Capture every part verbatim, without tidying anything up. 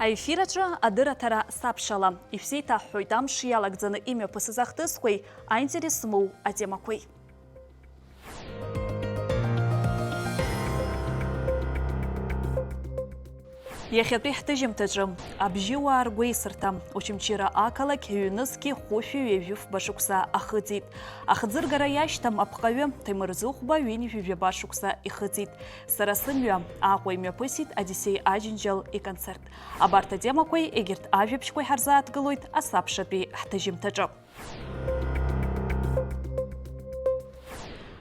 Аефир аҿы адырраҭара сабшала. Ишәзеиҭаҳҳәоит амш иалагӡаны имҩаԥысыз ахҭысқәеи аинтерес змоу атемақәеи. Иахьатәи ҳҭыжьымҭаҿы абжьыуаа ргәеисырҭа, Очамчыра ақалақь ҩнызқьи хәышәи ҩажәи фба шықәса ахыҵит. Ахӡыргара иашьҭам апҟаҩы Ҭемыр Зыхәба ҩынҩажәи жәаба шықәса ихыҵит. Сара сымҩа Аҟәа имҩаԥысит Одиссеи Аџьынџьал иконцерт. Абарҭ атемақәеи егьырҭ ажәабжьқәеи ҳарзааҭгылоит асабшатәи ҳҭыжьымҭаҿы.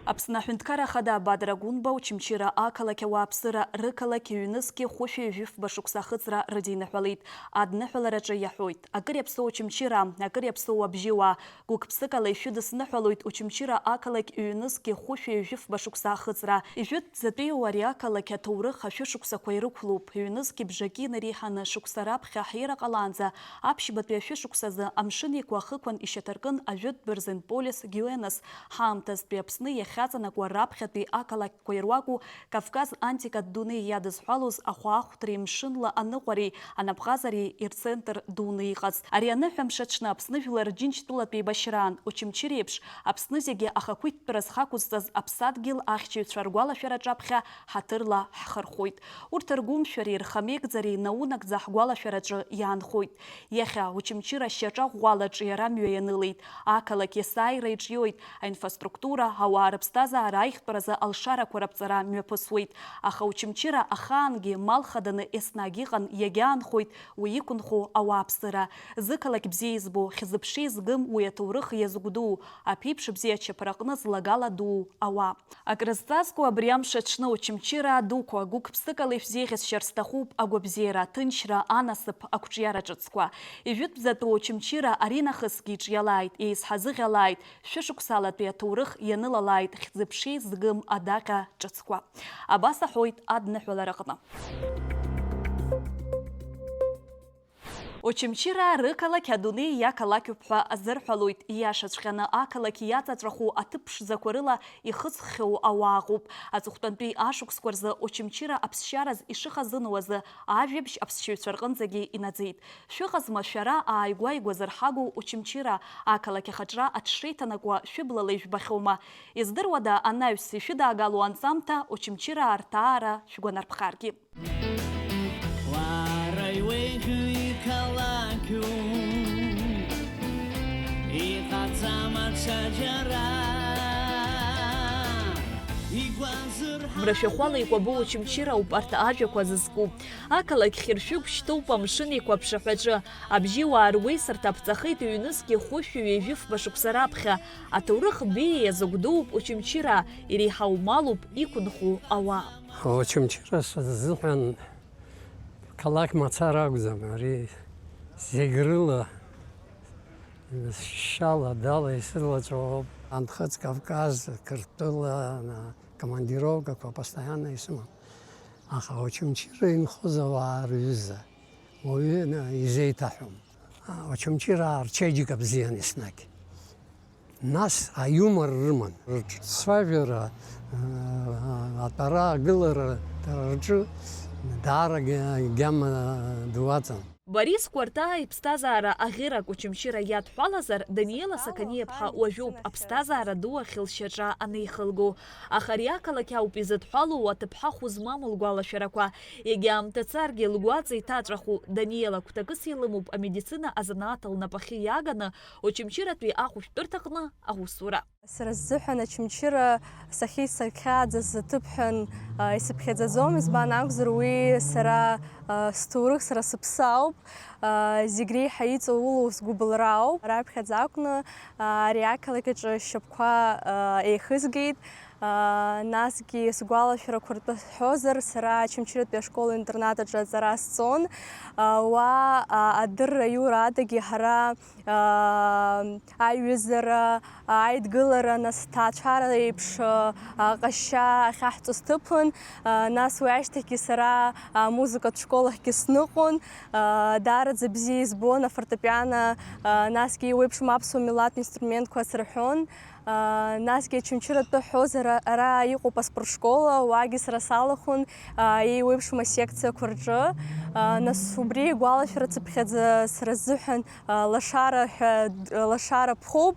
Аԥсны Аҳәынҭқарра Ахада Бадра Гәынба Очамчыра ақалақь ауааԥсыра рықалақь ҩнызқьи хәышәи ҩажәи фба шықәса ахыҵра рыдиныҳәалеит. Адныҳәалараҿы иаҳәоит, акыр иаԥсоу Очамчыра, акыр иаԥсоу абжьыуаа, гәык-ԥсыкала ишәыдысныҳәалоит Очамчыра ақалақь ҩнызқьи хәышәи ҩажәи фба шықәса ахыҵра. Ижәытәӡатәиу ари ақалақь аҭоурых ашәышықәсақәа ирықәлоуп, ҩнызқьи бжаки инареиҳаны шықәса раԥхьа ҳира ҟалаанӡа, аԥшьбатәи ашәышықәсазы Амшын Еиқәа ахықәан ишьаҭаркын ажәытә бырзен полис Гиуенас, ҳаамҭазтәи Аԥсны иахьаҵанакуа раԥхьатәи ақалақьқәа ируаку Кавказ антикатә дунеи иадызҳәалоз ахәаахәҭреи мшынла аныҟәареи анапҟазареи ирцентр дуны иҟаз. Ари аныҳәамш аҽны Аԥсны Жәлар Џьынџьтәылатә еибашьраан, Очамчыреиԥш, Аԥсны зегьы ахақәиҭтәра зхақәызҵаз аԥсадгьыл ахьчаҩцәа ргәалашәара аҿаԥхьа ҳаҭырла ҳхырхәоит. Урҭ ргәымшәареи рхамеигӡареи наунагӡа ҳгәалашәараҿы иаанхоит. Иахьа Очамчыра шьаҿа ӷәӷәалаҿ иара мҩа ианылеит. Ақалақь есааира иҿиоит, аинфраструктура, ауаа рыԥсҭазаара аихтәразы алшарақәа раԥҵара мҩаԥысуеит. Аха Очамчыра ахаангьы мал хаданы еснагь иҟан, иагьаанхоит уи иқәынхо ауааԥсыра. Зықалақь бзиа избо, хьзыԥши згым уи аҭоурых иазгәдуу, аԥеиԥш бзиа ачаԥараҟны злагала дуу ауаа. Акрызҵазкуа абри амш аҽны Очамчыраа дуқәа, гәык-ԥсыкала ишәзеиӷьасшьар сҭахуп агәабзиара, аҭынчра, анасыԥ, ақәҿиара ҿыцқәа. Ижәытәӡатәу Очамчыра аринахысгьы иҿиалааит, еизҳа зыӷьалааит, шәышықәсалатәи аҭоурых ианылалааит хьӡы-ԥшеи згым адаҟьа ҿыцқәа. Абас аҳәоит адныҳәалараҟны. Очамчыраа рықалақь адунеи иақалақьуп ҳәа азырҳәалоит, ииашаҵәҟьаны ақалақь иаҵаҵәаху аҭыԥ ԥшӡақәа рыла ихыҵхьоу ауаа ыҟоуп. Аҵыхәтәантәи ашықәсқәа рзы Очамчыра аԥсшьараз ишыхазынуазы ажәабжь аԥсшьаҩцәа рҟынӡагьы инаӡеит. Шәыҟазма шәара ааигәа-ааигәа зырҳагоу Очамчыра ақалақь ахаҿра аҽшеиҭанакуа шәыблала ижәбахьоума? Издыруада, анаҩс ишәыдаагало анҵамҭа Очамчыраа рҭаара шәгәанарԥхаргьы? Уара иуеиӷьу иқалақьу, иҟаӡам аҽаџьара. Игәазырҳа- Мрашәахәала икәабо Очамчыра ауп арҭ ажәақәа зызку. Ақалақь хьыршәыгә шьҭоуп Амшын Еиқәа аԥшаҳәаҿы. Абжьыуаа ргәеисырҭа аԥҵахеит ҩнызқьи хәышәи ҩажәи фба шықәса раԥхьа. Аҭоурых беиа иазыгәдууп Очамчыраа, иреиҳау малуп иқәынхо ауаа. Очамчыра сзыҳәан қалақь мацара акәӡам, ари зегь рыла, шьала, дала исылаҵәоуп. Анхыҵ Кавказ, Қырҭтәыла, командировкақәа постоянно исымам. Аха Очамчыра инхоз ауаа рҩыза, уаҩы изеиҭаҳәом. Очамчыраа рчеиџьыка бзиан еснагь. Нас аиумор рыман. Рыҿцәажәара, атәара, агылара дара рҿы даара гьама ду аҵан. Борис Кәарҭаа иԥсҭазаара аӷьырак Очамчыра иадҳәалазар, Даниела Сақаниаԥҳа уажәоуп аԥсҭазаара ду ахь лшьаҿа анеихылго. Аха ари ақалақь ауп изыдҳәалоу аҭыԥҳа хәы змаму лгәалашәарақәа. Егьа аамҭа царгьы лгәаҵа иҭаҵәаху Даниела гәҭакыс илымоуп амедицина азанааҭ лнапахьы иаганы Очамчыратәи ахәышәтәырҭаҟны аусура. Сара сзыҳәан Очамчыра сахьеицахьааӡаз аҭыԥҳәан, а, исыԥхьаӡаӡом, избан акәзар, уи сара, а, сҭоурых, сара сыԥсы ауп, а, зегь реиҳа иҵаулоу сгәыбылра ауп. Раԥхьаӡа акәны, а, ари ақалақь аҿы сшьапқәа, а, еихызгеит. Аа, насгьы сгәалашәарақәа ртәы сҳәозар, сара Очамчыратәи ашкол-интернат аҿы аҵара сҵон. Аа, уа, аа, адырра аиура адагьы ҳара, аа, аиҩызара, аидгылара, нас аҭаацәара еиԥш, аа, аҟазшьа ахьаҳҵо сҭыԥын. Аа, нас уи ашьҭахьгьы сара, аа, амузыкатә школ ахьгьы сныҟәон. Аа, даараӡа бзиа избон афортепиано, аа, насгьы еиуеиԥшым аԥсуа милаҭтә инструментқәа сырҳәон. Насгьы Очамчыратәы ҳҳәозар, ара иҟоуп аспортшкола, уаагьы сара салахәын еиуеиԥшым асекциақәа рҿы. Нас убри игәалашәарацыԥхьаӡа сара сзыҳәан лашара ҳәа, лашара ԥхоуп.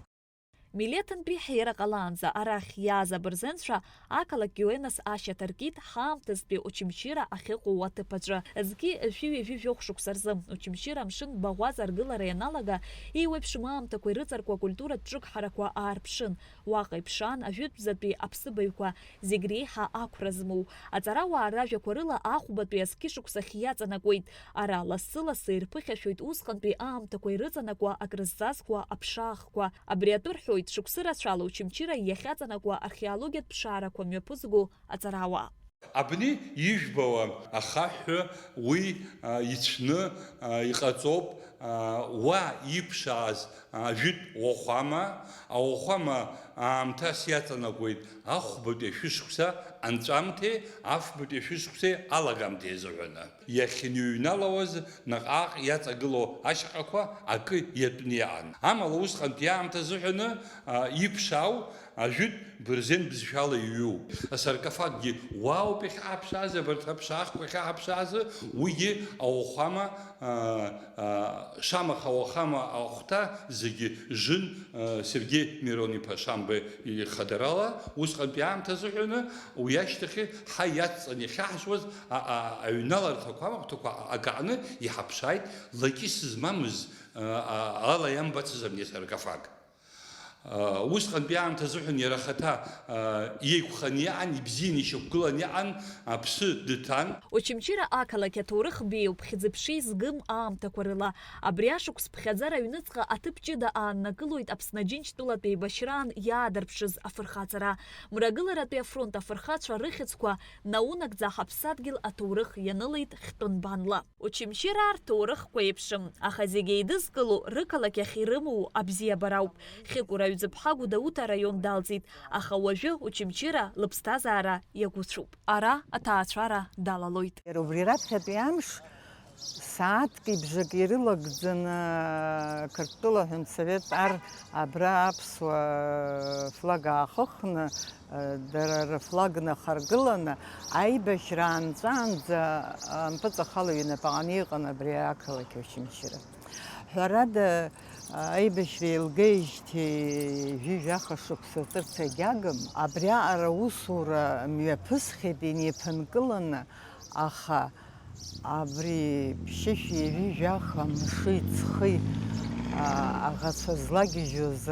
Милеҭынтәи ҳиара ҟалаанӡа арахь иааз абырзенцәа ақалақь Гиуенас ашьаҭаркит, ҳаамҭазтәи Очамчыра ахьыҟоу аҭыԥ аҿы. Зқьи жәшәи ҩажәи жәохә шықәса рзы Очамчыра амшын баӷәаза аргылара ианалага, еиуеиԥшым аамҭақәа ирыҵаркуа акультуратә ҿык ҳарақәа аарԥшын. Уаҟа иԥшаан ажәытәӡатәи аԥсыбаҩқәа зегь реиҳа ақәра змоу. Аҵарауаа ражәақәа рыла ахәбатәи азқьышықәсахь иаҵанакуеит. Ара лассы-лассы ирԥыхьашәоит усҟантәи аамҭақәа ирыҵанакуа акрызҵазкуа аԥшаахқәа. Абри атәы рҳәоит шықәсы рацәала Очамчыра иахьаҵанакуа археологиатә ԥшаарақәа мҩаԥызго аҵарауаа. Абни ижәбауа ахаҳә уи, а, ицәны, а, иҟаҵоуп, а, уа иԥшааз, а, жәытә уахәама, ауахәама аамҭас иаҵанакуеит ахәбатәи ашәышықәса анҵәамҭеи афбатәи ашәышықәсеи алагамҭеи азыҳәаны. Иахьыныҩналауаз наҟ-ааҟ иаҵагылоу ашьаҟақәа акы иатәны иҟан. Амала усҟантәи аамҭа азыҳәаны, а, иԥшаау ажәытә бырзен бызшәала иҩу асаркофаггьы уаауп иахьааԥшааз, абарҭ аԥшаахқәа ахьааԥшааз, уигьы ауахәама, а, а, шамаха ауахәама ахәҭа зегьы жын, а, Сергеи Мирон-иԥа Шамба ихадарала, усҟантәи аамҭа азыҳәаны, уи ашьҭахьы ҳа иацҵаны иахьаҳжуаз, а, а, аҩналарҭақәа, амахәҭақәа агаҟны иҳаԥшааит, лакьыс змамыз, а, а, ала иамбацыз абни асаркофаг. Усҟантәи аамҭа азыҳәан иара ахаҭа еиқәханы иҟан, ибзианы ишьақәгыланы иҟан, аԥсы дыҭан. Очамчыра ақалақь аҭоурых беиоуп, хьӡы-ԥшеи згым аамҭақәа рыла. Абри ашықәс ԥхьаӡара аҩныҵҟа аҭыԥ ҷыда ааннакылоит Аԥсны Аџьынџьтәылатә еибашьраан иаадырԥшыз афырхаҵара. Мрагыларатәи афронт афырхацәа рыхьӡқәа наунагӡа ҳаԥсадгьыл аҭоурых ианылеит хьтәы нбанла. Очамчыраа рҭоурыхқәа еиԥшым, аха зегь еидызкыло рықалақь ахь ирымоу абзиабара ауп. Хьыкәыр Аҩӡыԥҳа Гәдоуҭа араион далҵит, аха уажәы Очамчыра лыԥсҭазаара иагәыцәуп. Ара аҭаацәара далалоит. Иара убри раԥхьатәи амш, сааҭки бжаки ирылагӡаны Қырҭтәыла аҳәынҭсовет ар абра аԥсуа флаг аахыхны, дара рыфлаг нахаргыланы, аибашьра аанҵәаанӡа ампыҵахалаҩ инапаҟны иҟан абри ақалақь Очамчыра. Ҳәарада, аибашьра еилгеижьҭеи ҩажәи жәаха шықәса ҵырц агьагым, абриаҟара аусура мҩаԥысхьеит инеиԥынкыланы, аха абри ԥшьышәи ҩажәи жәаха мши ҵхи, а, аӷацәа злагьежьуаз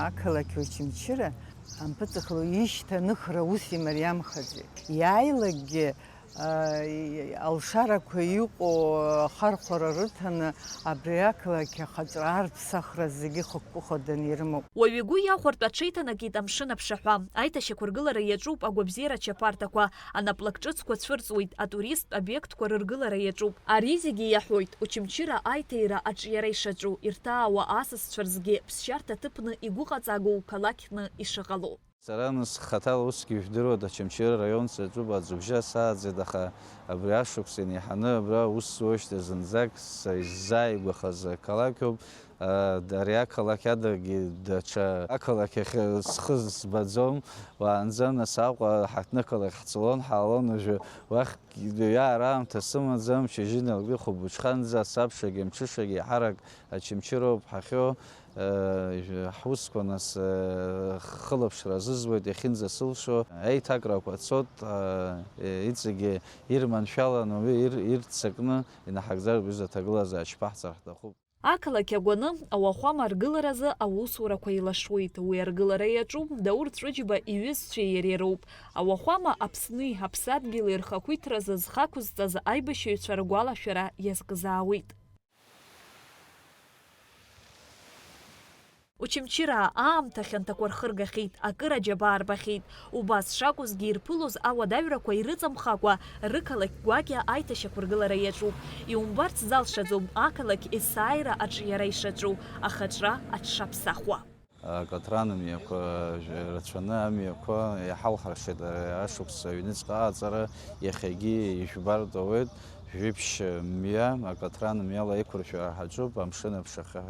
ақалақь Очамчыра ампыҵахалаҩ ишьҭа аныхра ус имариамхаӡеит. Иааилакгьы, а, и-, алшарақәа иҟоу ахархәара рыҭаны, абри ақалақь ахаҿра арԥсахра зегьы хықәкы хаданы ирымоуп. Уаҩы игәы иахәартә аҽеиҭанакит амшын аԥшаҳәа. Аиҭашьақәыргылара иаҿуп агәабзиара чаԥарҭақәа, анаплак ҿыцқәа цәырҵуеит, атуристтә обиектқәа рыргылара иаҿуп. Ари зегьы иаҳәоит, Очамчыра аиҭаира аҿиара ишаҿу, ирҭаауа асасцәа рзгьы ԥсшьарҭа ҭыԥны игәыҟаҵагоу қалақьны ишыҟало. Сара нас хаҭала усгьы ижәдыруада, Очамчыра араион саҿуп, аӡә убжьы асааӡеит, аха абри ашықәс инеиҳаны абра аус зуеижьҭеи зынӡак са исзааигәахаз ақалақь ауп. Ари ақалақь адагьы даҽа ақалақь ахь схы збаӡом. Уаанӡа нас Аҟәа ҳаҭнықалақь ҳцалон, ҳаалон уажәы уахь ҩаара аамҭа сымаӡам, шьыжьынтәи хәылбыҽханӡа, сабшагьы мҽышагьы еиҳарак Очамчыроуп ҳахьоу. Ҳусқәа нас хылаԥшра азызуеит, иахьынӡасылшо аиҭакрақәа цот, иҵегьы ирманшәаланы, уи ир-, ирццакны инаҳагӡаратәы аҭагылазаашьа шԥаҳҵар ҳҭахуп. Ақалақь агәаны ауахәама аргыларазы аусурақәа еилашуеит. Уи аргылара иаҿу Даур Ҵәыџьба иҩызцәеи иареи роуп. Ауахәама Аԥсни аԥсадгьыли рхақәиҭразы зхы ақәызҵаз аибашьыҩцәа ргәалашәара иазкзаауеит. Очамчыраа аамҭа хьанҭақәа рхыргахьеит, акыр аџьабаа рбахьеит. Убас шакәызгьы, ирԥылоз ауадаҩрақәа ирыҵамхакәа, рықалақь гәакьа аиҭашьақәыргылара иаҿуп. Иумбарц залшаӡом, ақалақь есааира аҿиара ишаҿу, ахаҿра аҽшаԥсахуа. Акатран амҩақәа рацәаны амҩақәа иҳалҳаршеит, ашықәс аҩныҵҟа аҟаҵара, иахьагьы ижәбартә ауеит. Жәиԥшь мҩа акатран мҩала еиқәыршәара ҳаҿуп, амшын аԥшаҳәа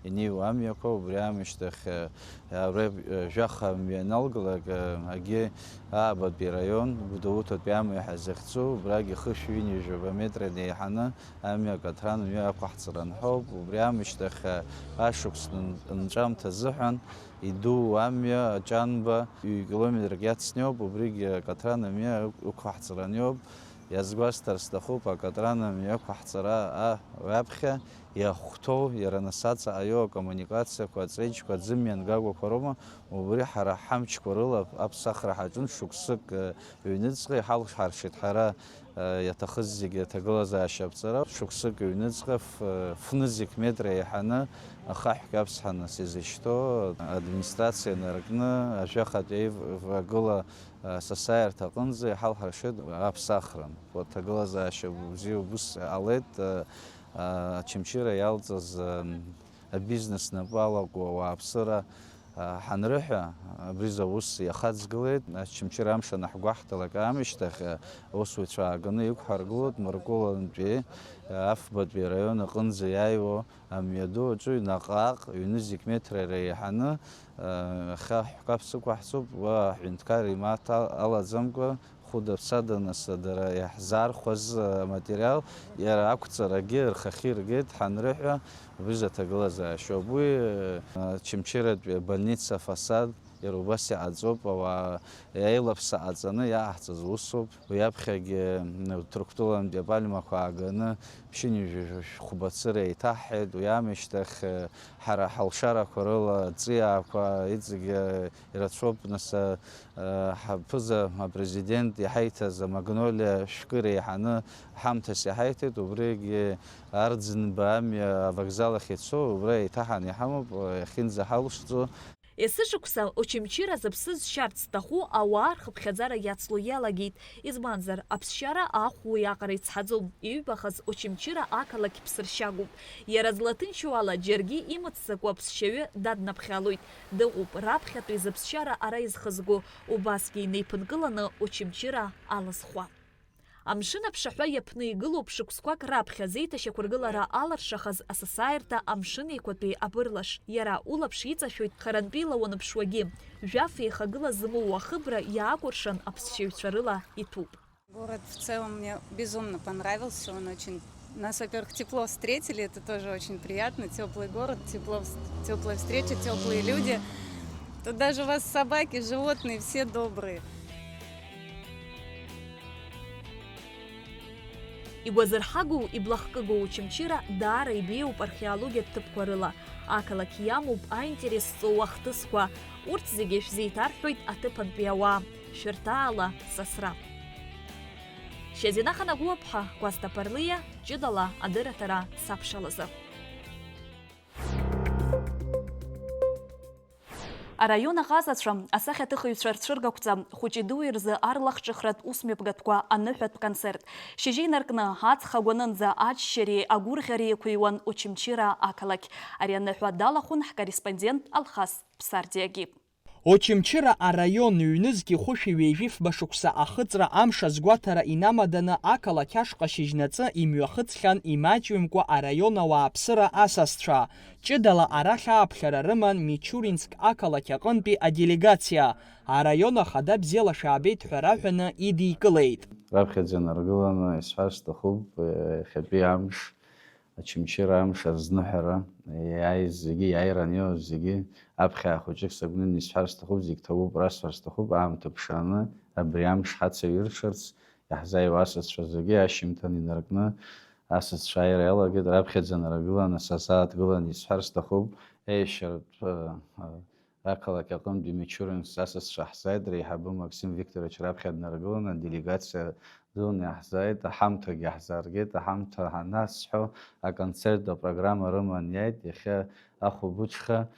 инеиуа амҩақәа, убри аамышьҭахь, э, ре-, э, жәаха мҩа аналгалак, э, агьи аабатәи раион Гәдоуҭатәи амҩа ҳәа захьӡу, убрагь ихышә ҩынҩажәаба метра инеиҳаны амҩа акатран мҩа ақәаҳҵара анҳәоуп. Убри аамышьҭахь, э, ашықәс н-, нҵәамҭа азыҳәан идуу амҩа Аҷанба ҩ-километрак иацны иоуп, убригь акатран амҩа ықәаҳҵара аниоуп. Иазгәасҭар сҭахуп, акатран амҩа ықәаҳҵара а-, ҩаԥхьа иахәҭоу, иара нас аҵаҟа иоу акоммуникациақәа, аҵеџьқәа, аӡы мҩангагақәа роума, убри ҳара ҳамчқәа рыла аԥсахра ҳаҿын шықәсык, э, ҩныҵҟа иҳалшаршеит ҳара, э, иаҭахыз зегьы аҭагылазаашьа аԥҵара. Шықәсык ҩныҵҟа ф-, фнызқь метра еиҳаны ахаҳә каԥсҳа нас изышьҭоу администрациа инаркны, ажәахатә еив-, еивагыла асасааирҭа аҟынӡа иҳалҳаршеит аԥсахра. Аҭагылазаашьа бзиа убыс ҟалеит, а, а, Очамчыра иалҵыз, ам, абизнес напы алаку ауааԥсыра, а, ҳанрыҳәа, абри азы аус иахаҵгылеит. Очамчыра амш анаҳгәаҳҭалак аамышьҭахь, а, аусуцәа ааганы иқәҳаргылоит Маркулантәи, а, Афбатәи араион аҟынӡа иааиуа амҩаду аҿы наҟ-ааҟ ҩнызқь метра иреиҳаны, э, ахаҳә каԥс ықәаҳҵоуп, уа аҳәынҭқар имаҭа алаӡамкәа, хәыда-ԥсада нас дара иаҳзаархәаз, э, аматериал, иара ақәҵарагьы рхахьы иргеит ҳанрыҳәа, убри заҭагылазаашьоуп. Уи, э, Очамчыратәи абольница афасад, иара убас иҟаҵоуп, ауаа еилаԥса ҟаҵаны иааҳҵаз усуп. Уи аԥхьагьы, м, Ҭырқәтәылантәи апальмақәа ааганы ԥшьынҩажәи жәохә бацыра еиҭаҳҳәеит. Уи аамышьҭахь, э, ҳара ҳалшарақәа рыла аҵиаақәа иҵегьы ирацәоуп, нас, э, ҳаԥыза апрезидент иҳаиҭаз амагнолиа шәкы реиҳаны ҳамҭас иҳаиҭеит, убригьы Арӡынба амҩа авокзал ахь ицо, убра еиҭаҳаны иҳамоуп, э, иахьынӡаҳалшҵо. Есышықәса Очамчыра зыԥсы зшьарц зҭаху ауаа рхыԥхьаӡара иацло иалагеит, избанзар, аԥсшьара ахә уиаҟара ицҳаӡом, иҩбахаз Очамчыра ақалақь ԥсыршьагоуп. Иара злаҭынчу ала, џьаргьы имыццакуа аԥсшьаҩы даднаԥхьалоит, дыҟоуп раԥхьатәи зыԥсшьара ара изхызго, убасгьы инеиԥынкыланы Очамчыра алызхуа. Амшын аԥшаҳәа иаԥны игылоуп шықәсқәак раԥхьа зеиҭашьақәыргылара алыршахаз асасааирҭа Амшын Еиқәатәи абырлаш. Иара улаԥш иҵашәоит харантәила уаныԥшуагьы. Жәаф еихагыла змоу уахыбра иаакәыршан аԥсшьаҩцәа рыла иҭәуп. Город в целом мне безумно понравился, он очень... Нас, во-первых, тепло встретили, это тоже очень приятно, теплый город, тепло, теплая встреча, теплые люди. Тут даже у вас собаки, животные, все добрые. Игәазырҳагоу, иблахкыгоу Очамчыра даара ибеиоуп археологиатә ҭыԥқәа рыла. Ақалақь иамоуп аинтерес зҵоу ахҭысқәа. Урҭ зегьы шәзеиҭарҳәоит аҭыԥантәи ауаа. Шәырҭаала сасра. Шьазина Ханагәлаԥҳа, Кәасҭа Ԥарлиа, ҷыдала адырраҭара сабшалазы. Араион аҟазацәа, асахьаҭыхыҩцәа рцәыргақәҵа, хәыҷи-дуи рзы арлахҿыхратә усмҩаԥгатәқәа аныҳәатә концерт. Шьыжьы инаркны, аҵх агәанынӡа аччареи агәырӷьареи еиқәыҩуан Очамчыра ақалақь. Ари аныҳәа далахәын ҳкорреспондент Алхас Ԥсардиагьы. Очамчыра араион ҩнызқьи хәышәи ҩажәи фба шықәса ахыҵра амш азгәаҭара инамаданы ақалақь ашҟа шьыжьнаҵы имҩахыҵхьан имаҷҩымкәа араион ауааԥсыра асасцәа. Ҷыдала арахь ааԥхьара рыман Мичуринск ақалақь аҟынтәи аделегациа. Араион ахада бзиала шәаабеит ҳәа раҳәаны идикылеит. Раԥхьаӡа инаргыланы исҳәар сҭахуп, иахьатәи амш, Очамчыра амш азныҳәара, иааиз зегьы, иааираны иҟаз зегьы, аԥхьа хәыҷык сагәныны исҳәар сҭахуп, зегь ҭабуп, расҳәар сҭахуп, аамҭа ԥшааны абри амш ҳацаҩыршарц иаҳзааиуа асасцәа зегьы ашьжьымҭан инаркны, асасцәа ааира иалагеит, раԥхьаӡа наргыланы, сазааҭгыланы исҳәар сҭахуп, еишьаратә, ы, ы, ақалақь аҟынтәи Мичуринск асасцәа ҳзааит, реиҳабы Максим Викторович раԥхьа днаргыланы, аделегациа дуны иаҳзааит, аҳамҭагьы ҳзааргеит, аҳамҭа анасҳәо, аконцерттә апрограмма рыманы иааит, иахьа ахәылбыҽха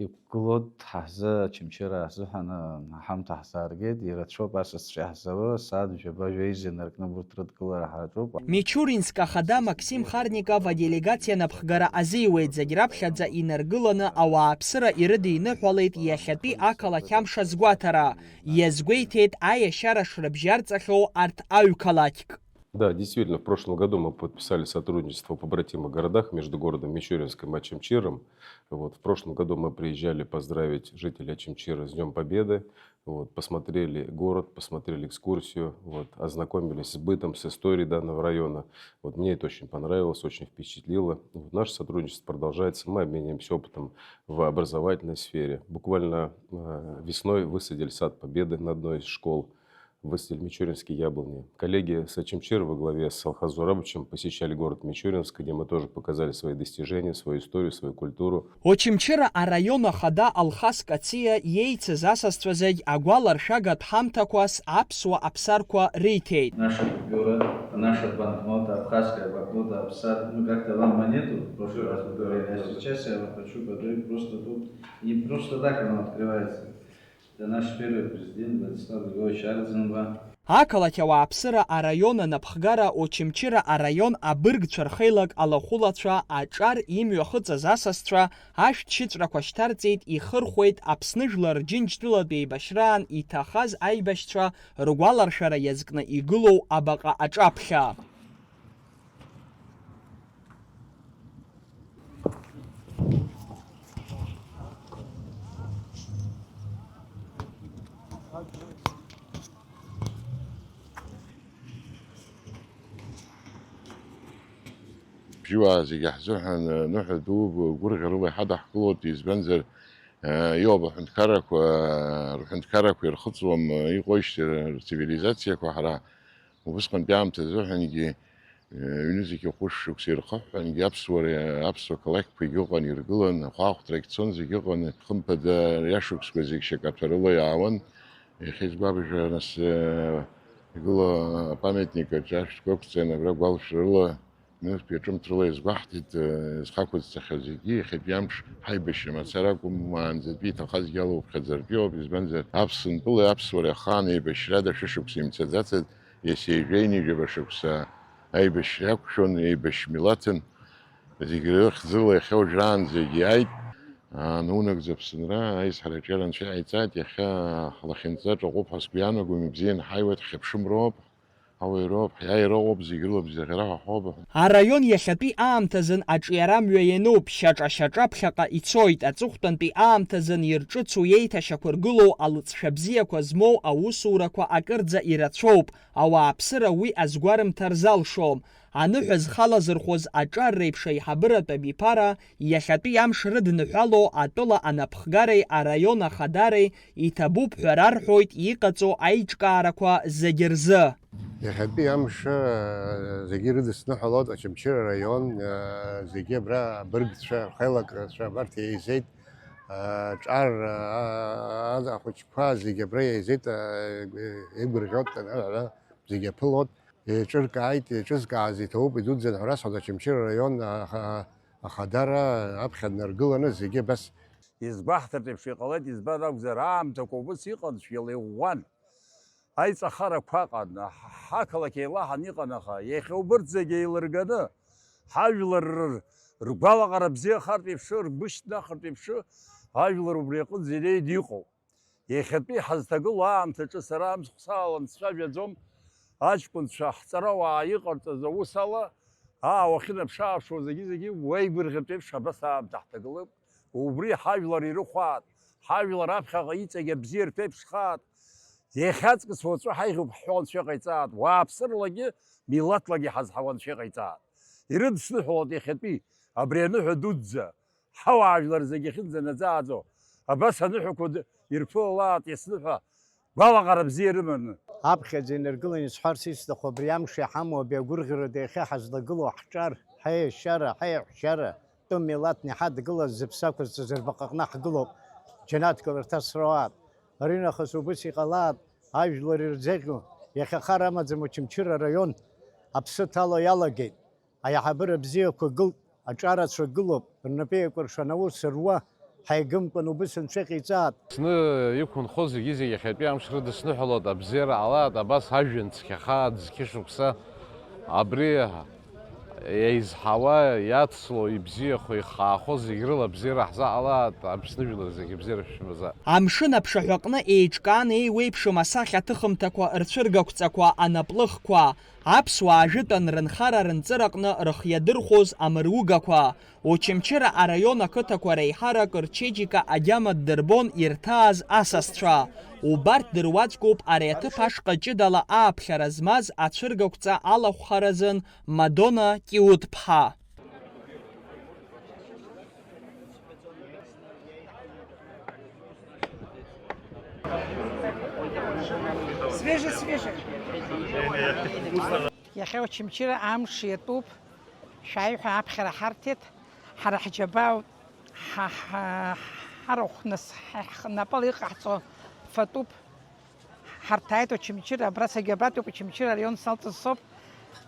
иқәгылоит, ҳазы Очамчыра азыҳәан, ы, аҳамҭа ҳзааргеит, ирацәоуп асасцәа иаҳзаауа, асааҭ жәаба-жәеиза инаркны урҭ рыдгылара ҳаҿуп. Мичуринск ахада Максим Харников аделегациа анапхгара азиуеит, зегь раԥхьаӡа инаргыланы ауааԥсыра ирыдиныҳәалеит иахьатәи ақалақь амш азгәаҭара, иазгәеиҭеит аиашьара шрыбжьарҵахьоу арҭ аҩ-қалақьк. Да, действительно, в прошлом году мы подписали сотрудничество в побратимых городах между городом Мичуринском и Очамчиром. Вот, в прошлом году мы приезжали поздравить жителей Очамчира с Днём Победы. Вот, посмотрели город, посмотрели экскурсию, вот, ознакомились с бытом, с историей данного района. Вот, мне это очень понравилось, очень впечатлило. Вот, наше сотрудничество продолжается, мы обмениваемся опытом в образовательной сфере. Буквально э, весной высадили сад Победы на одной из школ, высадили мичуринские яблони. Коллеги с Очамчира во главе с Алхаз Зурабовичем посещали город Мичуринск, где мы тоже показали свои достижения, свою историю, свою культуру. Очамчыра араион ахада Алхас Кациа иеицыз асасцәа зегь агәаларшәагатә ҳамҭақәас аԥсуа аԥсарқәа риҭеит. Наша купюра, наша банкнота, абхазская банкнота, абсар, ну как-то вам монету, в прошлый раз мы говорили, а сейчас я вам хочу подарить просто тут, не просто так она открывается. Это наш первый президент Владислав Григорьевич Ардзинба. Ақалақь ауааԥсыра араион анапхгара Очамчыра араион абыргцәа рхеилак алахәылацәа аҿар имҩахыҵыз асасцәа ашәҭшьыҵәрақәа шьҭарҵеит, ихырхәеит Аԥсны Жәлар Рџьынџьтәылатә еибашьраан иҭахаз аибашьцәа ргәаларшәара иазкны игылоу абаҟа аҿаԥхьа. Ԥшьҩыуаа зегьы ҳзыҳәан ныҳәа ду гәырӷьарыла иҳадаҳкылоит, избанзар, иоуп аҳәынҭқаррақәа, рҳәынҭқаррақәа ирхыҵуам, иҟоижьҭеи рцивилизациақәа ҳара. Убысҟантәи аамҭазыҳәангьы, ҩнызқьи хәышықәса ирхыҳәҳәангьы аԥсуара, аԥсуа қалақьқәагьы ыҟан, иргылан, ахәаахәҭрагь цон, зегь ыҟан, хымԥада, иашықәсқәа зегь шьакаҭәарыла иаауан. Иахьа изгәабыжәра нас, игылоу апамиатник аҿы ашәҭқәа ықәҵан, абра гәалшәарыла, ҩнызқьи ҿымҭрала иазгәаҳҭеит, зхы ақәызҵахьоу зегьы. Иахьатәи амш ҳаибашьра мацара акәым, уаанӡатәи иҭахазгьы алоуԥхьаӡартәиоуп, избанзар, Аԥсынтәылеи аԥсуареи ахаан еибашьрада шәышықәса имцаӡацызт, иацы ҩажәи ҩажәаба шықәса аибашьра иақәшәон, еибашьмилаҭын, зегь рыхьӡыла иахьа уажәраанӡагьы иааит. Анунагӡа Аԥсынра аизҳараҿы иара анцәа иҟаиҵааит, иахьа ҳлахьынҵа ҿаҟәоуп ҳәа сгәы иаанагом, ибзианы ҳаиуеит, ҳхьыԥшымроуп, ҳауаҩроуп, ҳиааира ыҟоуп, зегь рыла бзиахара ҳаҳауп. Араион иахьатәи аамҭазын аҿиара мҩа иануп, шьаҿа-шьаҿа ԥхьаҟа ицоит, аҵыхәтәантәи аамҭазын ирҿыцу еиҭашьақәыргылоу алҵшәа бзиақәа змоу аусурақәа акырӡа ирацәоуп, ауааԥсыра уи азгәарымҭар залшом. Аныҳәа зхалазырхәыз аҿар реиԥш аиҳабыратә абиԥара иахьатәи амш рыдныҳәало атәыла анапхгареи араион ахадареи иҭабуп ҳәа рарҳәоит иҟаҵоу аиҿкаарақәа зегьы рзы. Иахьатәи амш, э, зегьы ирыдысныҳәалоит, Очамчыра араион, э, зегьы абра абыргцәа, рхеилакцәа абарҭ еизеит, э, ҿар, э, ахәыҷқәа зегьы абра еизеит, э, еигәырӷьоит, э, зегьы аԥылоит. Еиҿыркааит, еиҿызкааз иҭабуп, идуӡӡан ҳәа расҳәоит, Очамчыра араион аха-, ахадара аԥхьа днаргыланы зегьы абас. Изгәаҳҭартә еиԥш иҟалеит, избан акәзар, аамҭақәа убыс иҟан, цәгьала иӷәӷәан. Аиҵахарақәа ыҟан, ҳ-, ҳақалақь еилаҳан иҟан, аха иахьа убырҭ зегьы еилырганы, ҳажәлар р-, ргәалаҟара бзиахартә еиԥш, ргәы шьҭнахыртә еиԥш, ажәлар убри аҟынӡа инеины иҟоуп. Иахьатәи ҳазҭагылоу аамҭаҿы сара амцхә салалан сцәажәаӡом, аҷкәынцәа, ҳҵарауаа иҟарҵаз аус ала, аа, уахьынаԥш-ааԥшуа зегьы-зегьы уеигәырӷьартә еиԥш абас аамҭа ҳҭагылоуп, убри ҳажәлар ирыхәаат, ҳажәлар аԥхьаҟа иҵегь абзиа рҭеиԥшхаат, иахьаҵкыс уаҵәы ҳаиӷьуп ҳҳәо анцәа иҟаиҵаат, уааԥсырлагьы, милаҭлагьы ҳазҳауа анцәа иҟаиҵаат. Ирыдсныҳәалоит иахьатәи абри аныҳәа дуӡӡа. Ҳауаажәлар зегьы ахьынӡанаӡааӡо, абас аныҳәақәа д-, ирԥылалааит иацныҳәа, гәалаҟара бзиа рыманы. Аԥхьаӡа инаргыланы исҳәарц исҭаху абри амш иҳамоу абри агәырӷьарада иахьа ҳазлагылоу ҳҿар, ҳаиашьара, ҳаиаҳәшьара, тәым милаҭны иҳадгылаз зыԥсы ақәызҵаз рбаҟаҟны ҳгылоуп, џьанаҭ кылырҭа сроуаап. Аринахыс убыс иҟалаап, ажәлар ирзеӷьу, иахьа хар амаӡам Очамчыра араион, аԥсы ҭало иалагеит. Аиҳабыра бзиақәа гылт, аҿарацәа гылоуп, рнапы еикәыршан аус руа, ҳаигымкәан убыс анцәа иҟаиҵаат. Зны иқәынхо зегьы-зегь иахьатәи амш рыдысныҳәалоит, абзиара ҟалаат, абас ажәҩан цқьахаат зқьышықәса. Абри Еизҳауа, иацло, ибзиахо, ихаахо зегь рыла абзиара ҳзаҟалааит, Аԥсны жәлар зегь абзиара шәымазааит. Амшын аԥшаҳәаҟны еиҿкаан еиуеиԥшым асахьа аҭыхымҭақәа рцәыргақәҵақәа, анаплыхқәа, аԥсуаа жәытәан рынхара-рынҵыраҟны рыхиадырхәоз амыругақәа, Очамчыра араион ақыҭақәа реиҳарак рчеиџьыка агьама ддырбон ирҭааз асасцәа. Убарҭ дыруаӡәкуп ари аҭыԥ ашҟа ҷыдала ааԥхьара змаз ацәыргақәҵа алахәхаразын Мадона Киут-ԥҳа. Свежий, свежий. Иахьа Очамчыра амш иатәуп. Шәааи ҳәа аԥхьара ҳарҭеит. Ҳара ҳџьабаа ҳа-, ҳа-, ҳарахә нас ҳа-, ҳнапала иҟаҳҵо фатәуп. Ҳарҭааит Очамчыра, абра сагьабатәуп, Очамчыра араион салҵыз соуп.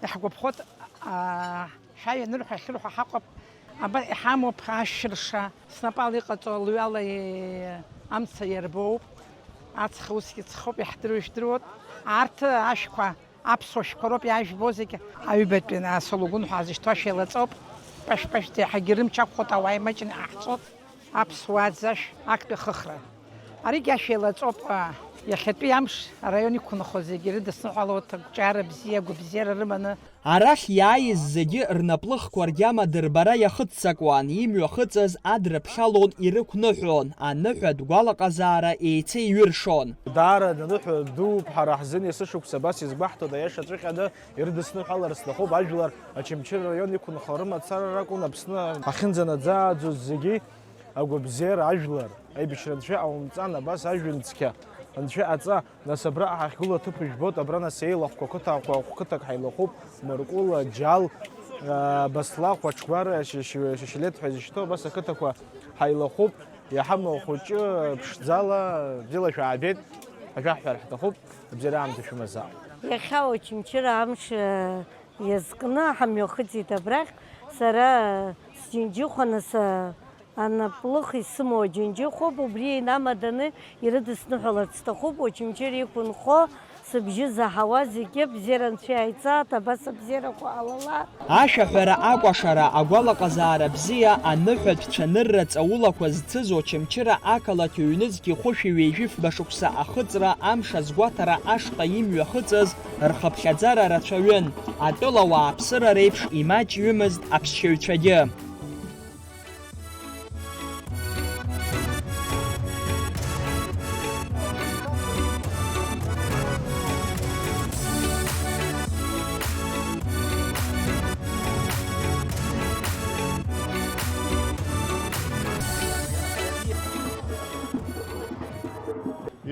Иаҳгәаԥхоит, аа, шәааи анырҳәа, ахьырҳәа ҳаҟоуп. Абар иҳамоуп ашәырша, снапала иҟаҵо лҩала, е-, амца иарбоуп. Аҵх усгьы ҵхоуп, иаҳдыруа ижәдыруоуп. Арҭ ашәқәа Аԥсуа шәқәа роуп иаажәбо зегьы. Аҩбатәи асолугәын ҳәа зышьҭоу ашәа еилаҵоуп. Пашә-пашәӡа иаҳагьы рымч ақәхоит, ауаа имаҷны иҟаҳҵоит. Аԥсуаа ӡашә актәи ахыхра. Аригьы ашәа еилаҵоуп, а, иахьатәи амш араион иқәынхо зегьы ирыдысныҳәалоит, агәҿиара бзиа, агәабзиара рыманы. Арахь иааиз зегьы рнаплыхқәа ргьама дырбара иахыццакуан, имҩахыҵыз адрыԥхьалон, ирықәныҳәон, аныҳәатә гәалаҟазаара еицеиҩыршон. Даара аныҳәа дууп ҳара ҳзын, есышықәса абас иазгәаҳҭоит, аиаша ҵәҟьаны ирыдысныҳәалар сҭахуп, ажәлар Очамчыра араион иқәынхо рымацара ракәын Аԥсны ахьынӡанаӡааӡоз зегьы агәабзиара, ажәлар аибашьра Анцәа иҟаумҵан, абас ажәҩан цқьа, Анцәа иҟаҵа, нас абраҟа ҳахьгылоу аҭыԥ ижәбоит, абра нас еилахәқәа қыҭақәа, хә-, қыҭак ҳаилахәуп, Мыркәыла, Џьал, аа, Баслахә, Аҽгәара, Шьы-, Шьы-, Шьышьлеҭ ҳәа изышьҭоу абас ақыҭақәа ҳаилахәуп. Иҳамоу ахәыҷы ԥшӡала бзиала шәаабеит, ажәаҳҳәар ҳҭахуп, абзиара аамҭа шәымазааит. Иахьа Очамчыра амш, э, иазкны ҳамҩахыҵит абрахь, сара сџьынџьыхәа, нас, э, анаплых исымоу аџьынџьыхәоуп, убри инамаданы ирыдысныҳәаларц сҭахуп, Очамчыра иқәынхо Сыбжьы заҳауа зегьы абзиара Анцәа иааиҵааит, абас абзиарақәа ҟалалааит. Ашәаҳәара, акәашара, агәалаҟазаара бзиа, аныҳәатә цәанырра ҵаулақәа зцыз Очамчыра ақалақь ҩнызқь хәышәи ҩажәи фба шықәса ахыҵра амш азгәаҭара ашҟа имҩахыҵыз рхыԥхьаӡара рацәаҩын, атәылауаа аԥсыра реиԥш имаҷҩымызт аԥсшьаҩцәагьы.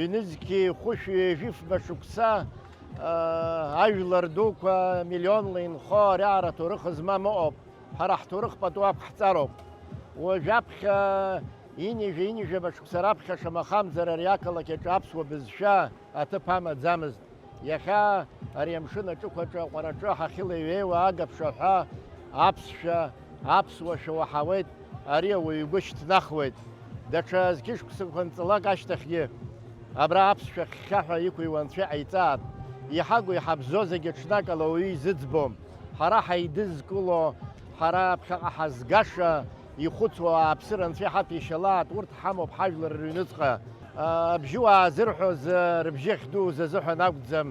Ҩнызқьи хәышәи жәифба шықәса, аа, ажәлар дуқәа миллионла инхо ариаара ҭоурых змам ыҟоуп. Ҳара ҳҭоурых пату ақәҳҵароуп. Уажәаԥхьа ҩынҩажәа, ҩынҩажәаба шықәса раԥхьа шамахамзар ари ақалақь аҿы аԥсуа бызшәа аҭыԥ амаӡамызт. Иахьа ари амшын аҿықәаҿы аҟәараҿы ҳахьылеиҩеиуа агаԥшаҳәа аԥсшәа, аԥсуашәа уаҳауеит, ари ауаҩы игәы шьҭнахуеит. Даҽа зқьышықәсақәа нҵалак ашьҭахьгьы абра аԥсшәа хьхьаҳәа иқәыҩуа Анцәа иҟаиҵааит. Иҳагу иҳабзо зегьы ҽнакала уаҩы изыӡбом. Ҳара ҳаидызкыло, ҳара ԥхьаҟа ҳазгаша, ихәыцуа ауааԥсыра Анцәа иҳаҭәеишьалааит, урҭ ҳамоуп ҳажәлар рыҩныҵҟа. Абжьыуаа зырҳәоз, рыбжьы ахьдуз азыҳәан акәӡам,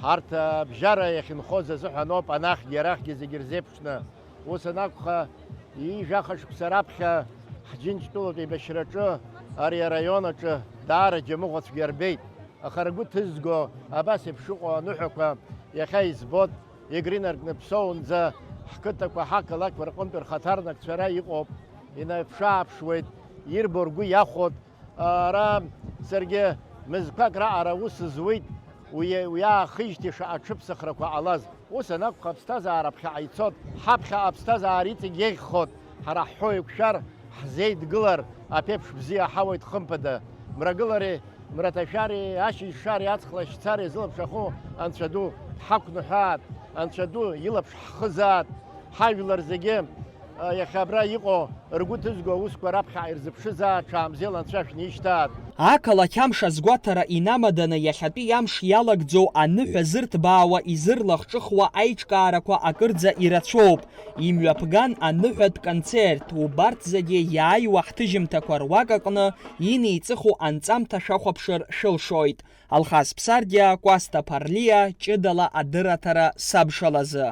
ҳарҭ абжьара иахьынхоз азыҳәаноуп, анахьгьы арахьгьы зегьы рзеиԥшны. Ус анакәха, ҩажәаха шықәса раԥхьа ҳџьынџьтәылатә еибашьраҿы ари араион аҿы даара џьамыӷәацәгьа рбеит. Аха ргәы ҭызго абас еиԥш ыҟоу аныҳәақәа иахьа избоит, егры инаркны Ԥсоунӡа ҳқыҭақәа, ҳақалақьқәа рҟынтә рхаҭарнакцәа ара иҟоуп, инаԥшы-ааԥшуеит, ирбо ргәы иахәоит. Ара саргьы мызқәак раҟара аус зуеит, уи, уи аахижьҭеи шаҟа ҽыԥсахрақәа ҟалаз. Ус анакәха, аԥсҭазаара ԥхьаҟа ицот, ҳаԥхьаҟа аԥсҭазаара иҵегь еиӷьхот, ҳара ҳҳәо еиқәшәар, ҳзеидгылар, аԥеиԥш бзиа ҳауеит, хымԥада. Мрагылареи, мраҭашәареи, ашьыжьшареи, аҵх лашьцареи зылаԥш аху Анцәа ду дҳақәныҳәаат, Анцәа ду илаԥш ҳхызаат, ҳажәлар зегьы Иахьа абра иҟоу ргәы ҭызго аусқәа раԥхьаҟа ирзыԥшызаап, ҽаамзел анцәа шәнишьҭааит. Ақалақь амш азгәаҭара инамаданы иахьатәи амш иалагӡоу аныҳәа зырҭбаауа изырлахҿыхуа аиҿкаарақәа акырӡа ирацәоуп. Имҩаԥган аныҳәатә концерт, убарҭ зегьы иааиуа ҳҭыжьымҭақәа руак аҟны инеиҵыху анҵамҭа шәахәаԥшыр шәылшоит. Алхас Ԥсардиа, Кәасҭа Ԥарлиа, ҷыдала адырраҭара сабшалазы.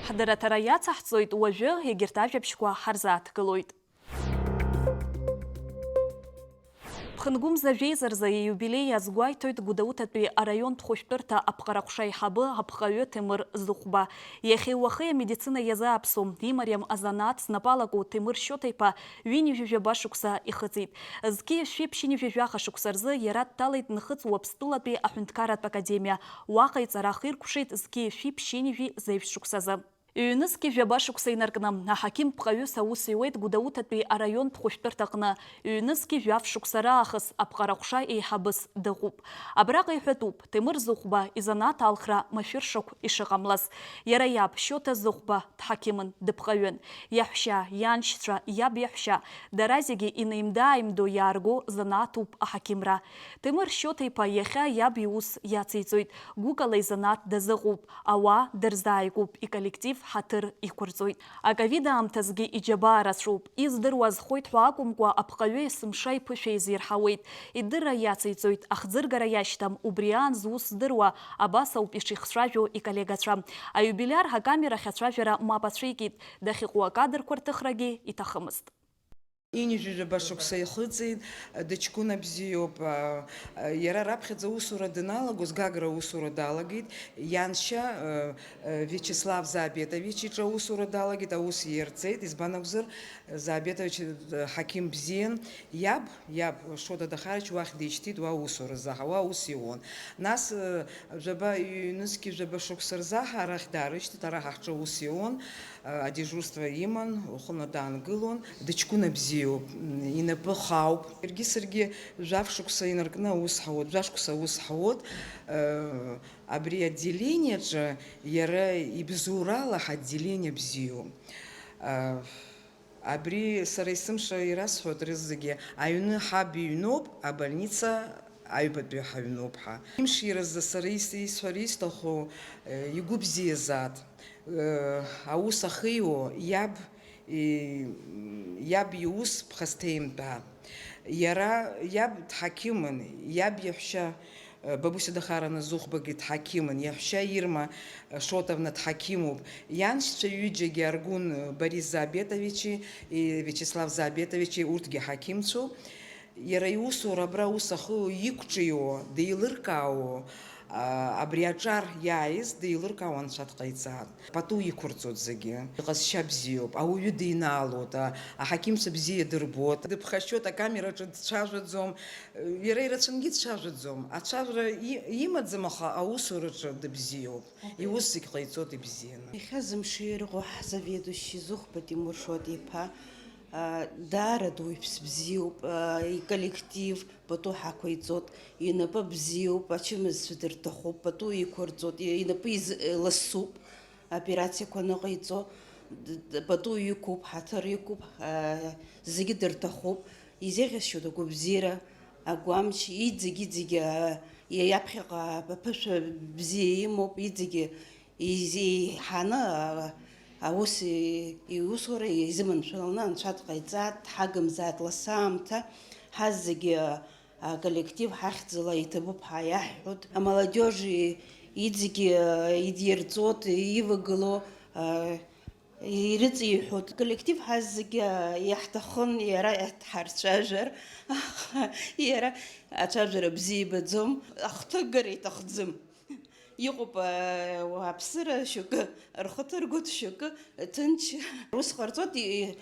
Ҳдырраҭара иацаҳҵоит уажәы, егьырҭ ажәабжьқәа ҳарзааҭгылоит. Ԥхынгәымза жәеиза рзы ииубилеи азгәеиҭоит Гәдоуҭатәи араионтә хәышәтәырҭа аԥҟарахәша аиҳабы апҟаҩы Ҭемыр Зыхәба. Иахьеи уахеи амедицина иазааԥсоу, имариам азанааҭ знапы алаку Ҭемыр Шьоҭа-иԥа ҩынҩажәи жәаба шықәса ихыҵит. Зқьи жәшәи ԥшьынҩажәи жәаха шықәса рзы иара дҭалеит Нхыҵ Уаԥстәылатәи аҳәынҭқарратә академиа. Уаҟа иҵара ахиркәшеит зқьи жәшәи ԥшьынҩажәи зеижә шықәсазы. Ҩнызқьи жәаба шықәса инаркны, аҳақьым пҟаҩыс аус иуеит Гәдоуҭатәи араионтә хәышәтәырҭаҟны, ҩнызқьи жәаф шықәса раахыс аԥҟарахәша еиҳабыс дыҟоуп. Абраҟа иҳәатәуп, Ҭемыр Зыхәба изанааҭ алхра машәыршақә ишыҟамлаз. Иара иаб, Шьоҭа Зыхәба, дҳақьымын, дыпҟаҩын. Иаҳәшьа, ианшьцәа, иаб иаҳәшьа, дара зегьы инаимда-ааимдо иаарго занааҭуп аҳақьымра. Ҭемыр Шьоҭа-иԥа иахьа иаб иус иациҵоит, гәыкала изанааҭ дазыҟоуп. Ауаа дырзааигәоуп, иколлектив ҳаҭыр иқәырҵоит. Аковид аамҭазгьы иџьабаа рацәоуп. Издыруа азхоит ҳәа акәымкәа, апҟаҩы есымша иԥышәа изирҳауеит. Идырра иациҵоит, ахӡыргара иашьҭам, убри аан зус здыруа, абас ауп ишихцәажәо иколлегацәа. Аиубилиар ҳакамерахь ацәажәара мап ацәикит, дахьыҟоу акадрқәа рҭыхрагьы иҭахымызт. Ҩынҩажәи жәаба шықәса ихыҵит, дыҷкәына бзиоуп. Иара раԥхьаӡа аусура даналагоз, Гагра аусура далагеит. Ианшьа Виачеслав Заабетович иҿы аусура далагеит, аус иирҵеит. Избан акәзар, Заабетович ҳақьым бзиан. Иаб, иаб Шоҭа Дахарач уахь дишьҭит, уа аусура заҳауа аус иуан. Нас жәаба, ҩнызқьи жәаба шықәса рзаҳа арахь даарышьҭит, ара ҳа ҳҿы аус иуан. Адежурство иман, уахынла даангылон. Дыҷкәына бзиоуп, инапы хаауп. Иаргьы саргьы жәаф шықәса инаркны аус ҳауеит, жәа-шықәса аус ҳауеит. Абри отделениаҿы иара ибзоурала ҳотделение бзиоуп. Абри сара есымша ирасҳәоит рызегьы, аҩны ҳаб иҩноуп, абольница аҩбатәи ҳаҩноуп ҳәа. Имширазы сара ис-, исҳәар исҭаху, игәы бзиазаат. Аус ахиуо иаб, иаб иус ԥхасҭеимтәаа. Иара иаб дҳақьымын, иаб иаҳәшьа Бабусиа Дахарана Зыхәбагьы дҳақьымын, иаҳәшьа Ирма Шотовна дҳақьымуп. Ианшьцәа ҩыџьагьы Аргәын Борис Заабетовичи Виачеслав Заабетовичи урҭгьы ҳақьымцәоуп. Иара иусура абра аус ахы иқәҿио, деилыркаауа, абри аҿар иааиз деилыркаауа анцәа дҟаиҵаат. Пату иқәырҵоит зегьы. Иҟазшьа бзиоуп, ауаҩы динаалоит, аҳақьымцәа бзиа дырбоит. Дыԥхашьоит, акамераҿы дцәажәаӡом. Иара ирацәангьы дцәажәаӡом. Ацәажәара имаӡам, аха аусураҿы дыбзиоуп. Иус зегь ҟаиҵоит ибзианы. Иахьа зымшира иҟоу ҳзаведующи Зыхәба Тимур Шоҭа-иԥа даара дуаҩԥс бзиоуп, иколлектив пату ҳақәиҵоит, инапы бзиоуп, ачымазцәа дырҭахуп, пату иқәырҵоит, инапы ласуп, аоперациақәа аныҟаиҵо, пату иқәуп, ҳаҭыр иқәуп, зегьы дырҭахуп, изеиӷьасшьоит агәабзиара, агәамч, иҵегь-иҵегь иаԥхьаҟа аԥышәа бзиа имоуп, иҵегь изеиҳаны аус, иусура изыманшәаланы анцәа дҟаиҵааит, дҳагымзааит лассы аамҭа, ҳазегьы аколлектив ҳахьӡала иҭабуп ҳәа иаҳҳәоит. Амолодежи иҵегь идирҵоит, ивагылоу ирыҵиҳәоит. Коллектив ҳазегьы иаҳҭахын иара дҳарцәажәар, аха иара ацәажәара бзиа ибаӡом, ахҭыгара иҭахӡам. Иҟоуп ауааԥсыра шьоукы рхы ҭыргоит, шьоукы ҭынч рус ҟарҵоит,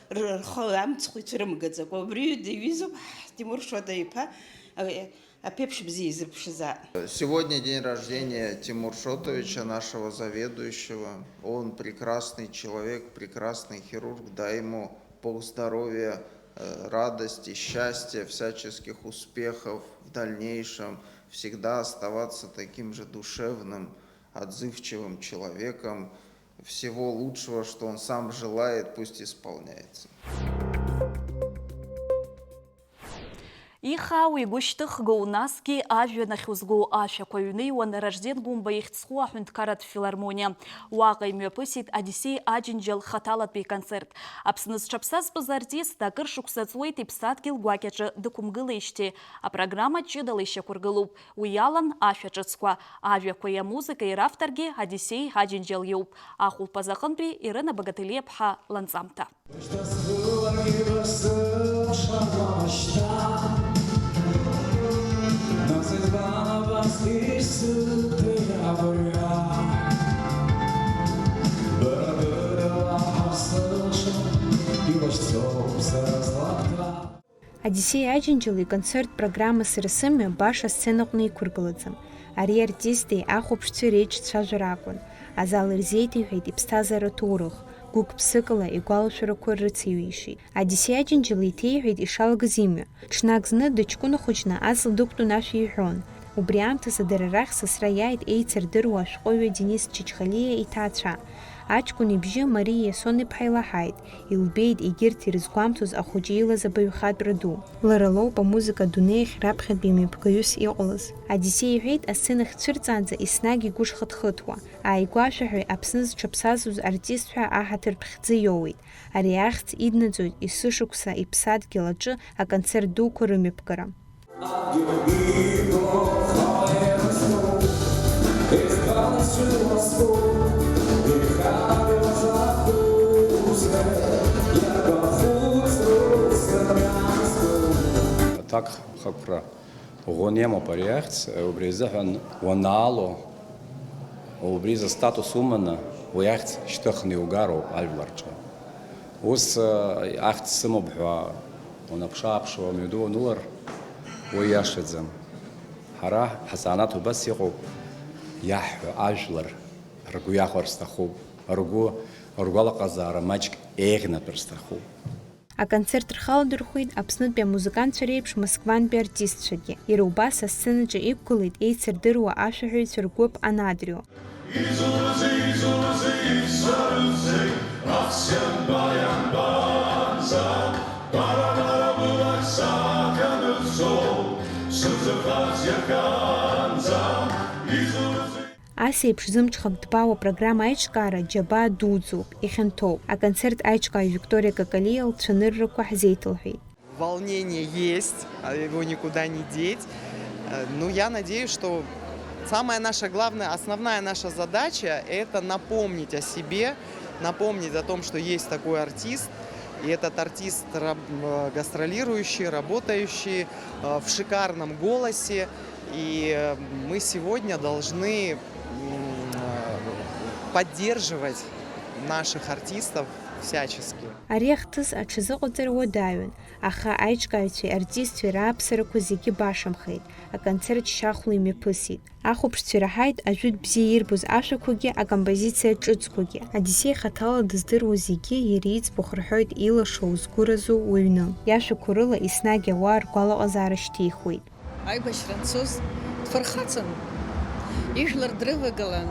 рхы амцхә ицәырымгаӡакәа. Убри диҩызоуп Тимур Шоҭа-иԥа аԥеиԥш бзиа изырԥшызаап. Сегодня день рождения Тимур Шотовича, нашего заведующего. Он прекрасный человек, прекрасный хирург. Дай ему Бог здоровья, э, радости, счастья, всяческих успехов в дальнейшем. Всегда оставаться таким же душевным, отзывчивым человеком. Всего лучшего, что он сам желает, пусть исполняется. Ихаау игәышьҭыхгоу, насгьы ажәҩан ахь узгоу ашәақәа ҩныҩуан Ражден Гәымба ихьӡ зху аҳәынҭқарратә филармониа. Уаҟа имҩаԥысит Одиссеи Аџьынџьал хаҭалатәи иконцерт. Аԥсны зҽаԥсазтәыз артист акыр шықәса ҵуеит иԥсадгьыл гәакьаҿы дықәымгылеижьҭеи. Апрограмма ҷыдала ишьақәыргылоуп. Уи алан ашәа ҿыцқәа, ажәақәеи амузыкеи равторгьы Одиссеи Аџьынџьал иоуп. Ахәылԥаз аҟынтәи Ирына Багаҭелиаԥҳа ланҵамҭа. Одиссеи Аџьынџьал иконцерттә программа Сара сымҩа баша асценаҟны иқәыргылаӡам. Ари артисти ахәаԥшцәеи реиҿцәажәара акәын. Азал ирзеиҭеиҳәеит иԥсҭазаара ҭоурых, гәык-ԥсыкала игәалашәарақәа рыцеиҩишеит. Одиссеи Аџьынџьал еиҭеиҳәеит ишалагаз имҩа. Ҽнак зны дыҷкәынахәыҷны аҵла дықәтәаны ашәа иҳәон. Убри аамҭазы дара рахь сасра иааит еицырдыруа ашәҟәыҩҩы Денис Чачхалиа иҭаацәа. Аҷкәын ибжьы Мариа Иасон-иԥҳа илаҳаит, илбеит егьырҭ ирызгәамҭоз ахәыҷы илаз абаҩхатәра ду. Лара лоуп амузыка адунеиахь раԥхьатәи мҩаԥгаҩыс иҟалаз. Одиссеи иҳәеит, асцена ахьцәырҵаанӡа еснагь игәы шхыҭхыҭуа. Ааигәашәаҳәаҩ Аԥсны зҽаԥсазтәыз артист ҳәа аҳаҭыртә хьӡы иоуеит. Ари ахьӡ иднаҵоит есышықәса иԥсадгьыл аҿы аконцерт дуқәа рымҩаԥгара. Аҭакхықәра ӷәӷәаны иамоуп ари ахьӡ, убри азыҳәан уанаало, убри изы статус уманы, уи ахьӡ шьҭыхны иугароуп ажәлар рҿы. Ус, э, ахьӡ сымоуп ҳәа унаԥшы-ааԥшуа, умҩаду уанылар, уи иашаӡам. Ҳара ҳазанааҭ убас иҟоуп, иаҳҳәо ажәлар ргәы иахәар сҭахуп, ргәы, ргәалаҟазаара маҷк еиӷьнатәыр сҭахуп. Аконцерт рхаладырхәит Аԥснытәи амузыкантцәа реиԥш Москвантәи артистцәагьы. Иара убас асценаҿы иқәгылеит еицырдыруа ашәаҳәаҩцәа ргәыԥ Анадрио. Изузи, изузи, исарыци, асианба ианбанза, бара, бара былахь сахьаныцо, сызыхаз иахьанӡа, изузи. Ас еиԥш зымҽхак дбаау апрограмма аиҿкаара џьабаа дуӡӡоуп, ихьанҭоуп. Аконцерт аиҿкааҩ Викториа Какалиа лцәаныррақәа ҳзеиҭалҳәеит. Волнение есть, а его никуда не деть. Э, ну, я надеюсь, что самая наша главная, основная наша задача — это напомнить о себе, напомнить о том, что есть такой артист. И этот артист, раб-, э, гастролирующий, работающий, э, в шикарном голосе. И, э, мы сегодня должны, м, э, поддерживать наших артистов всячески. Ари ахҭыс аҽазыҟаҵара уадаҩын, аха аиҿкааҩцәеи артистцәеи рааԥсарақәа зегьы башамхеит, аконцерт шьахәла имҩаԥысит. Ахәаԥшцәа ираҳаит ажәытә бзиа ирбоз ашәақәагьы, акомпозициа ҿыцқәагьы. Одиссеи хаҭала дыздыруа зегьы иара иӡбахә рҳәоит, илашоу згәы разу уҩны. Иашәақәа рыла еснагь ауаа ргәалаҟазаара шьҭихуеит. Аибашьра анцоз дфырхаҵан, ижәлар дрывагылан,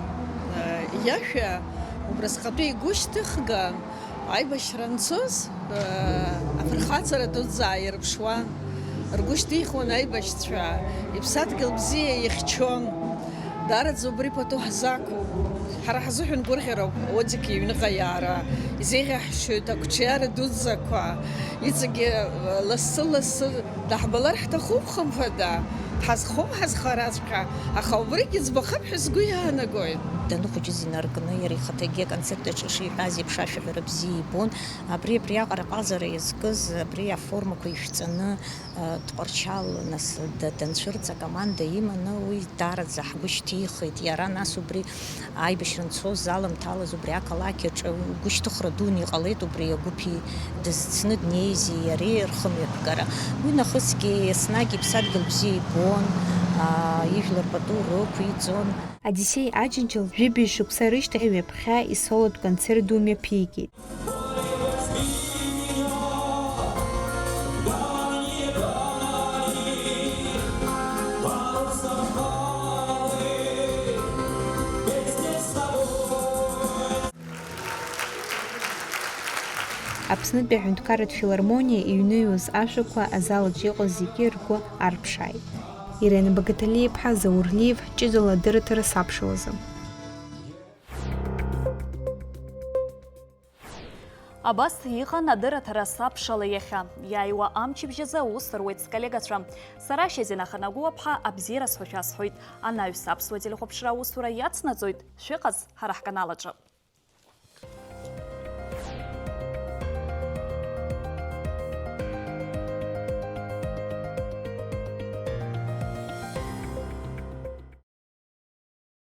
иашәа убрасҟатәи игәышьҭыхган, аибашьра анцоз, афырхаҵара дуӡӡа ааирԥшуан, ргәы шьҭихуан аибашьцәа, иԥсадгьыл бзиа ихьчон. Даараӡа убри пату ҳзақәуп. Ҳара ҳзыҳәан гәырӷьароуп Одик иҩныҟа иаара. Изеиӷьаҳшьоит ақәҿиара дуӡӡақәа. Иҵегьы, лассы-лассы даҳбалар ҳҭахуп, хымԥада. Ҳазхом ҳазхараҵәҟьа, аха убригь иӡбахап ҳәа сгәы иаанагоит. Даныхәыҷыз инаркны, иара ихаҭагьы аконцерт аҿы ишиҳәаз еиԥш ашәаҳәара бзиа ибон. Абри, абриаҟара аҟазара иазкыз, абри аформақәа ишәҵаны, Тҟәарчал, нас, да-, данцәырҵ, акоманда иманы, уи даараӡа ҳгәы шьҭихит. Иара, нас, убри аибашьра анцоз аламҭалаз убри ақалақь аҿы гәышьҭыхра дуны иҟалеит, убри агәыԥи дызцны днеизи иареи рхымҩаԥгара. Уи нахысгьы еснагь иԥсадгьыл бзиа ибон, аа, ижәлар пату рықәиҵон. Одиссеи Аџьынџьал жәибжь шықәса рышьҭахь ҩаԥхьа исолотә концерт ду мҩаԥигеит. Аԥснытәи аҳәынҭқарратә филармониа иҩныҩуаз ашәақәа азал аҿы иҟаз зегьы ргәы арԥшааит. Ирена Багаҭалиа-иԥҳа Заур Лиев ҷыдала адырраҭара сабшалазы. Абас иҟан адырраҭара сабшала иахьа. Иааиуа амчыбжь азы аус руеит сколлегацәа. Сара Шьазина Ханагәыуаԥҳа абзиара сҳәашәа сҳәоит. Анаҩс аԥсуа телехәаԥшра аусура иацнаҵоит. Шәыҟаз ҳара ҳканал аҿы.